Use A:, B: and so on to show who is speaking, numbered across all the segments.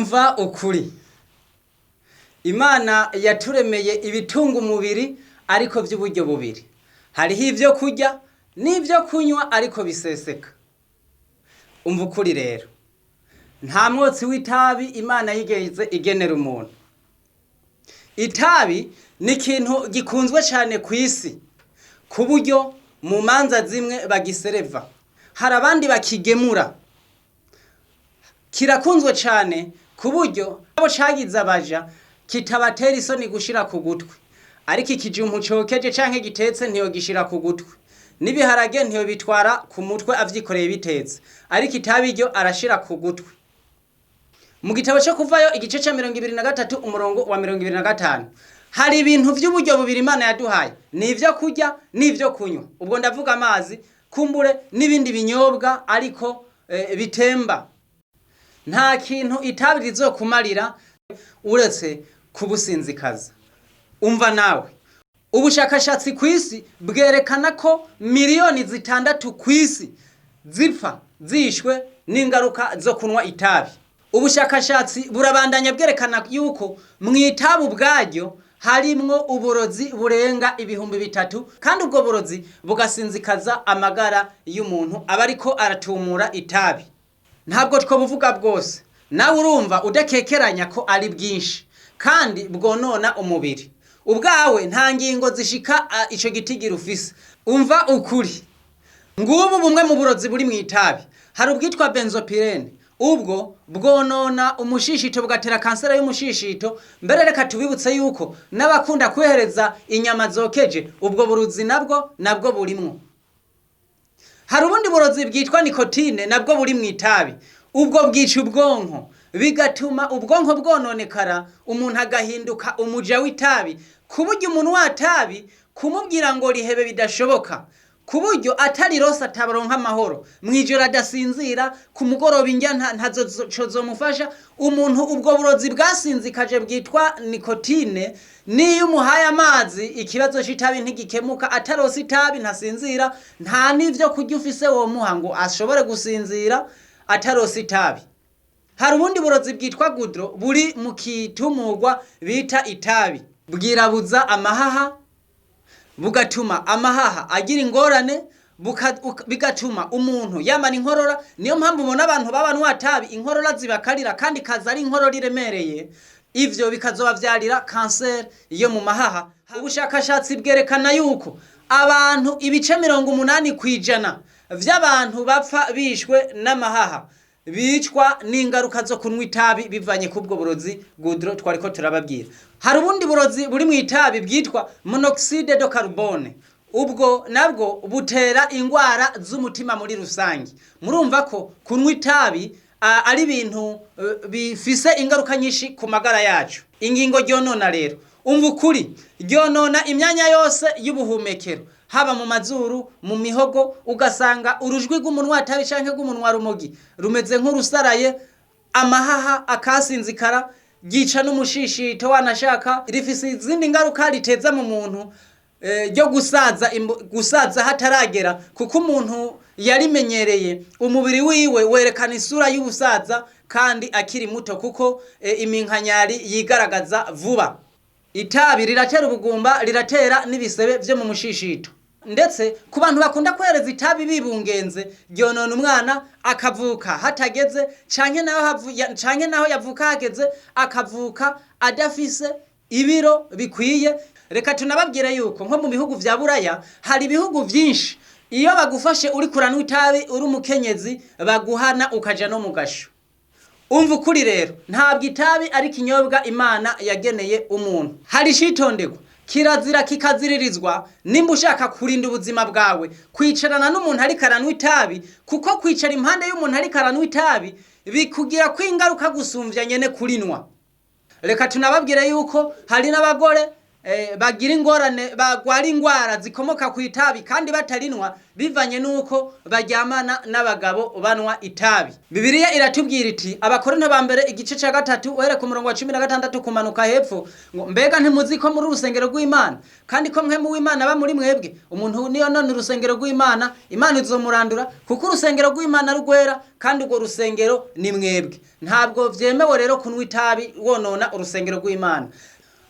A: Umva ukuri. Imana yaturemeye ibitunga umubiri ariko vy'uburyo bubiri. Hariho ivyo kurya n'ivyo kunywa ariko biseseka. Umva ukuri rero. Nta mwotsi w'itabi Imana yigeze igenera umuntu. Itabi ni ikintu gikunzwe cane kw'isi ku buryo mu manza zimwe bagisereva. Hari abandi bakigemura. Kirakunzwe cane ku buryo abo cagize abaja kitabatera isoni gushira ku gutwi. Ariko ikijumpu cokeje canke gitetse ntiyogishira ku gutwi. N'ibiharage ntiyobitwara ku mutwe avyikoreye bitetse. Ariko itabi ryo arashira ku gutwi. Mu gitabo co kuvayo igice ca 23 umurongo wa 25 hari ibintu vy'uburyo bubiri Imana yaduhaye, ni ivyo kurya n'ivyo kunywa. Ubwo ndavuga amazi, kumbure n'ibindi binyobwa ariko bitemba. Nta kintu itabi rizokumarira uretse kubusinzikaza. Umva nawe, ubushakashatsi kw'isi bwerekana ko miliyoni 6 kw'isi zipfa zishwe n'ingaruka zo kunywa itabi. Ubushakashatsi burabandanya bwerekana yuko mw'itabi ubwaryo harimwo uburozi burenga 3000 kandi ubwo burozi bugasinzikaza amagara y'umuntu aba ariko aratumura itabi. Ntabwo twobuvuga bwose, nawe urumva udakekeranya ko ari bwinshi kandi bwonona umubiri. Ubwawe nta ngingo zishika ico gitigira ufise. Umva ukuri. Ngubu bumwe mu burozi buri mw'itabi. Hari ubwitwa benzopirene. Ubwo bwonona umushishito bugatera kanseri y'umushishito. Mbere reka tubibutse yuko n'abakunda kwihereza inyama zokeje ubwo burozi nabwo burimwo. Hari ubundi burozi bwitwa nikotine nabwo buri mw'itabi. Ubwo bwica ubwonko bigatuma ubwonko bwononekara, umuntu agahinduka umuja w'itabi, ku buryo umuntu w'atabi kumubwira ngo rihebe bidashoboka, ku buryo atarirose ataronka amahoro, mw'ijoro adasinzira, ku mugoroba indya ntazo zomufasha. Umuntu ubwo burozi bwasinzikaje bwitwa nikotine, niyo umuhaye amazi ikibazo c'itabi ntigikemuka, atarose itabi ntasinzira, nta n'ivyo kurya ufise womuha ngo ashobore gusinzira atarose itabi. Hari ubundi burozi bwitwa gudro buri mu kitumurwa bita itabi. Bwirabuza amahaha, bugatuma amahaha agira ingorane, bigatuma umuntu yamana inkorora. Niyo mpamvu ubona abantu babanywa tabi inkorora zibakarira kandi kaza ari inkorora iremereye. Ivyo bikazobavyarira kanseri yo mu mahaha. Ubushakashatsi bwerekana yuko abantu ibice 80% vy'abantu bapfa bishwe n'amahaha bicwa n'ingaruka zo kunywa itabi bivanye kubwo burozi gudro twariko turababwira. Hari ubundi burozi buri mw'itabi bwitwa monoxide de carbone. Ubwo nabwo butera ingwara z'umutima muri rusangi. Murumva ko kunywa itabi ari ibintu bifise ingaruka nyinshi ku magara yacu. Ingingo ryonona rero, umva ukuri, ryonona imyanya yose y'ubuhumekero, haba mu mazuru, mu mihogo, ugasanga urujwi rw'umunwa tabi canke rw'umunwa rumogi rumeze nk'urusaraye, amahaha akasinzikara, ryica n'umushishito wanashaka. Rifise izindi ngaruka riteza mu muntu ryo gusaza, gusaza hataragera, kuko umuntu yarimenyereye umubiri wiwe werekana isura y'ubusaza kandi akiri muto, kuko iminkanyari yigaragaza vuba. Itabi riratera ubugumba, riratera n'ibisebe vyo mu mushishito. Ndetse ku bantu bakunda kwereza itabi bibungenze, ryonona umwana akavuka hatageze, canke naho yavuka hageze akavuka adafise ibiro bikwiye. Reka tunababwire yuko nko mu bihugu vya Buraya hari ibihugu vyinshi iyo bagufashe uri kuranywa itabi uri umukenyezi baguhana ukaja no mu gasho. Umva ukuri rero, ntabwo itabi ari ikinyobwa Imana yageneye umuntu. Hari icitonderwa, kirazira kikaziririzwa nimba ushaka kurinda ubuzima bwawe kwicarana n'umuntu ariko aranywa itabi, kuko kwicara impande y'umuntu ariko aranywa itabi bikugira ko ingaruka gusumvya nyene kurinwa. Reka tunababwire yuko hari n'abagore bagira ingorane, bagwara ingwara zikomoka ku itabi kandi batarinwa, bivanye n'uko baryamana n'abagabo banwa itabi. Bibiliya iratubwira iti, Abakorinto ba mbere igice ca 3, uhere ku murongo wa 16 kumanuka hepfo, ngo mbega ntimuzi ko muri urusengero rw'Imana, kandi ko mwe mu w'Imana aba muri mwebwe? Umuntu niyo none urusengero rw'Imana, Imana izomurandura, kuko urusengero rw'Imana rwera, kandi urwo rusengero ni mwebwe. Ntabwo vyemewe rero kunywa itabi wonona urusengero rw'Imana.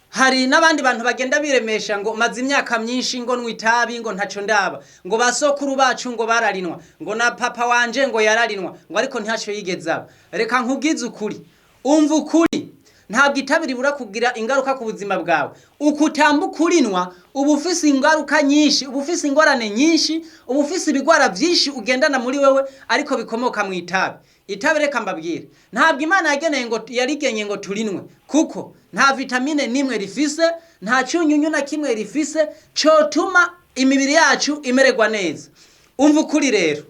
A: Hari n'abandi bantu bagenda biremesha ngo maze imyaka myinshi ngo nywa itabi, ngo ntaco ndaba, ngo basokuru bacu ngo bararinwa, ngo na papa wanje ngo yararinwa, ngo ariko ntaco yigeze aba. Reka nkubwize ukuri, umva ukuri, ntabwo itabi ribura kugira ingaruka ku buzima bwawe. Uko utambuka urinwa, uba ufise ingaruka nyinshi, uba ufise ingorane nyinshi, uba ufise ibigwara vyinshi ugendana muri wewe, ariko bikomoka mu itabi. Itabi, reka mbabwire, ntabwo Imana yageneye ngo yarigenye ngo turinwe, kuko nta vitamine nimwe rifise, nta cyunyunyu na kimwe rifise cotuma imibiri yacu imererwa neza. Umva ukuri rero,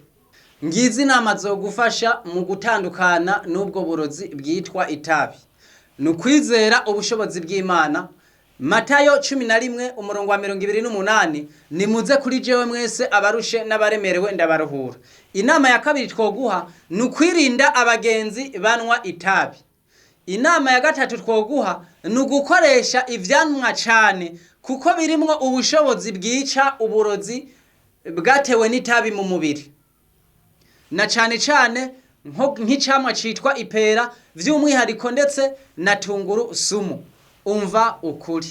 A: ngizi inama zogufasha mu gutandukana n'ubwo burozi bwitwa itabi. Ni ukwizera ubushobozi bw'Imana. Matayo 11 umurongo wa 28: "Nimuze kuri jewe mwese abarushe n'abaremerewe, ndabaruhura." Inama ya kabiri twoguha ni ukwirinda abagenzi banwa itabi. Inama ya gatatu twoguha ni ugukoresha ivyamwa cane, kuko birimwo ubushobozi bwica uburozi bwatewe n'itabi mu mubiri, na cane cane nk'icamwa citwa ipera vy'umwihariko, ndetse na tunguru sumu. Umva ukuri.